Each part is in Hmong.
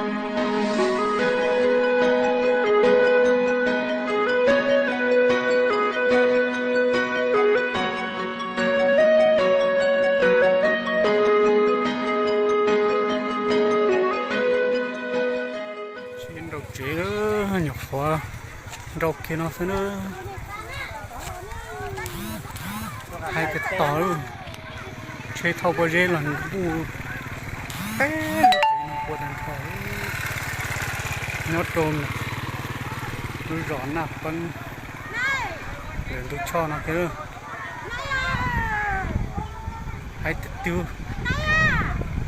Tsheb nrau tsev, nyuam qhuav nrau kiag no xwb na. Hais tias tos, tsheb thauj pob zeb los ntuj, teb lub tsev no ua tag nrho. Nyob rau lub zos Naj Peeb, lawm ntug choj no kiag. Hais tias twb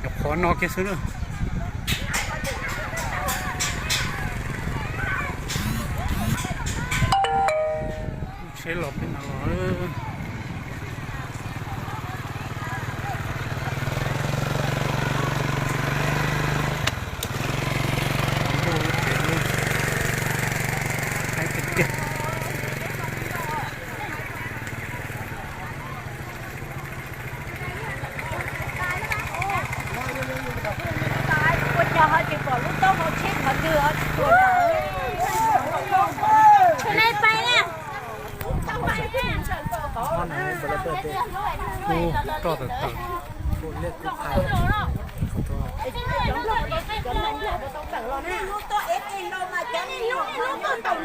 nyuam qhuav no kiag xwb na. Tsheb los peb no los. Hais tiag tiag. Ua cas ho tsis pom lub taub hau tsheb qhov twg ho tsis tuaj na? Tus ne pais na. Ub, roj tawm tawm.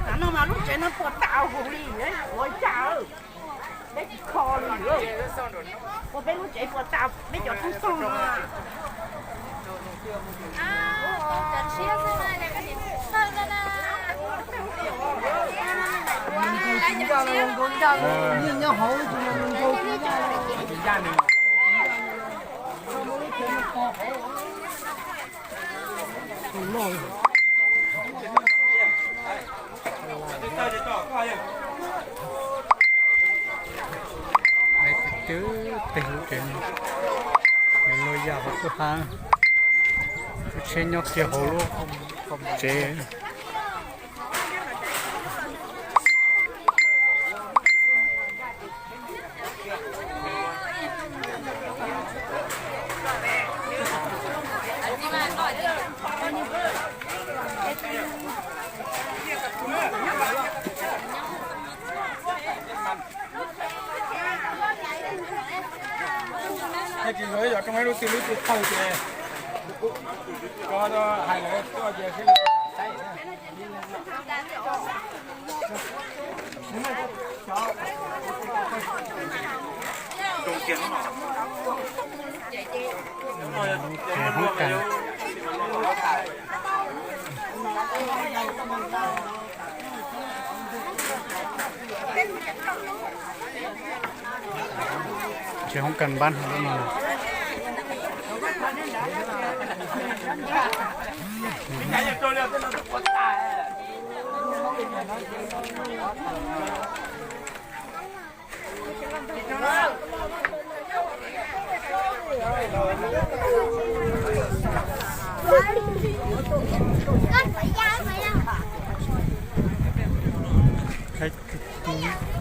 Tav no mas lub tsev no puas tas huv li, ua cas peb tsis kho li. Ua peb lub tsev puas tas peb cov tub txoog no. Hais tias twb teg lub tsev no, nws luag yam hauv kwj ha, lub tsheb nyob kiag hauv lub tsev. Tsis zoo ib yam rau ib lub twg lub twg tawg ces koj hais lawv tuaj ces sib saib. Tsis hoob kas npab hauv lub no. Khaib tus tub.